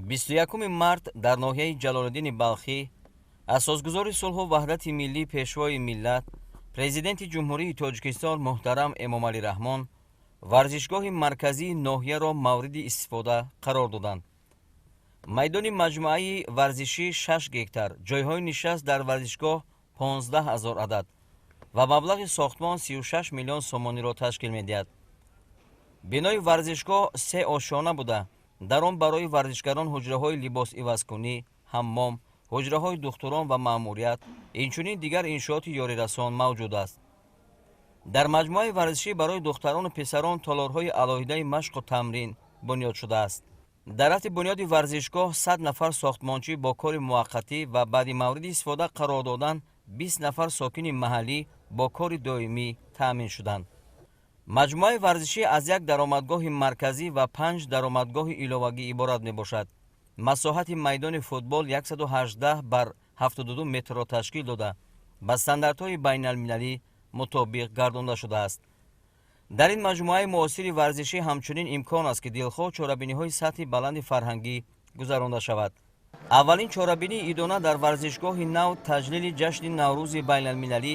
21 март дар ноҳияи Ҷалолиддини Балхӣ асосгузори сулҳу ваҳдати миллӣ, Пешвои миллат, Президенти Ҷумҳурии Тоҷикистон муҳтарам Эмомалӣ Раҳмон варзишгоҳи марказии ноҳияро мавриди истифода қарор доданд. Майдони маҷмӯаи варзишӣ 6 гектар, ҷойҳои нишаст дар варзишгоҳ 15 ҳазор адад ва маблағи сохтмон 36 миллион сомониро ташкил медиҳад. Бинои варзишгоҳ се ошёна буда, дар он барои варзишгарон ҳуҷраҳои либосивазкунӣ, ҳаммом, ҳуҷраҳои духтурон ва маъмурият, инчунин дигар иншооти ёрирасон мавҷуд аст. Дар маҷмӯаи варзишӣ барои духтарону писарон толорҳои алоҳидаи машқу тамрин бунёд шудааст. Дар рафти бунёди варзишгоҳ 100 нафар сохтмончӣ бо кори муваққатӣ ва баъди мавриди истифода қарор додан 20 нафар сокини маҳаллӣ бо кори доимӣ таъмин шуданд. Маҷмӯаи варзишӣ аз як даромадгоҳи марказӣ ва панҷ даромадгоҳи иловагӣ иборат мебошад. Масоҳати майдони футбол 118 бар 72 метрро ташкил дода, ба стандартҳои байналмилалӣ мутобиқ гардонда шудааст. Дар ин маҷмӯаи муосири варзишӣ ҳамчунин имкон аст, ки дилхоҳ чорабиниҳои сатҳи баланди фарҳангӣ гузаронда шавад. Аввалин чорабинии идона дар варзишгоҳи нав таҷлили ҷашни Наврӯзи байналмилалӣ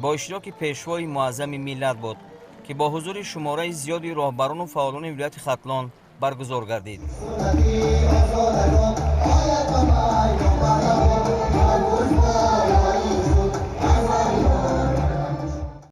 бо иштироки Пешвои муаззами миллат буд, ки бо ҳузури шумораи зиёди роҳбарону фаъолони вилояти Хатлон баргузор гардид.